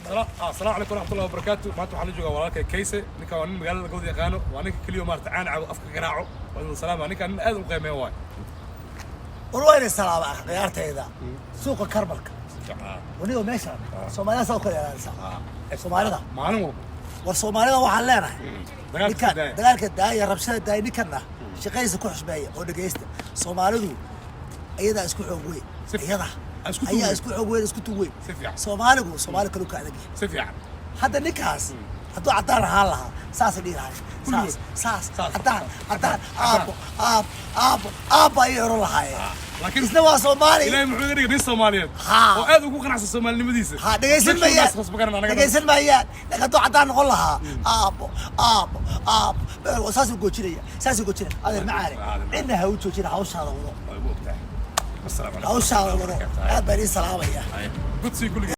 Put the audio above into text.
Asalaamu calaykum waraxmatullahi wabarakaatu. Maanta waxaan la joogaa walaalkay Kayse. Ninkan waa nin magaalada laga wada yaqaano, waa ninka keliya maarata caan cabo, afka garaaco. Waa idin salaama. Ninkan nin aad u qiimeeya waay. War, waa inay salaama khiyaartayda suuqa Karmalka wanigo meesha Soomaalida saa u kala ilaalisa Soomaalida. Maalin walba. War, Soomaalida waxaan leenahay dagaalka ninkan daaya. Dagaalka daaya, rabshada daaya, ninkanna shaqadiisa ku xusmeeya oo dhegaysta. Soomaalidu iyadaa isku xoog weyn. Iyada isku ayaa tug weyn. Isku xoog weyn, isku tug weyn. Si fiican. Soomaaligu Soomaali kalu ka adag yahay. Si fiican. Hadda ninkaas hadduu caddaan ahaan lahaa, saasay dhihi lahay, saas saas. Saas. Caddaan, caddaan. Caddaan. Aabbo, aab, aabbo, aabbo ayay oran lahaayeen. Laakiin isna waa Soomaali. Ilaahay muxuu iga dhigay nin Soomaaliyeed oo aad ugu qanacsan Soomaalinimadiisa. Ha dhegaysan Meeshuu maayaan. naas khasba garan anaga. Dhegaysan maayaan, laakiin hadduu caddaan noqon lahaa, aabbo, aabbo, aabbo, saasuu goojinaya, saasuu goojinaya. Adeer macaane, cidna ha u joojina, hawshaada wado. Waa igu ogtahay. Assalaamu calaykum. Hawshaada wado. Aad baan ii salaamaya. Good see kulligii.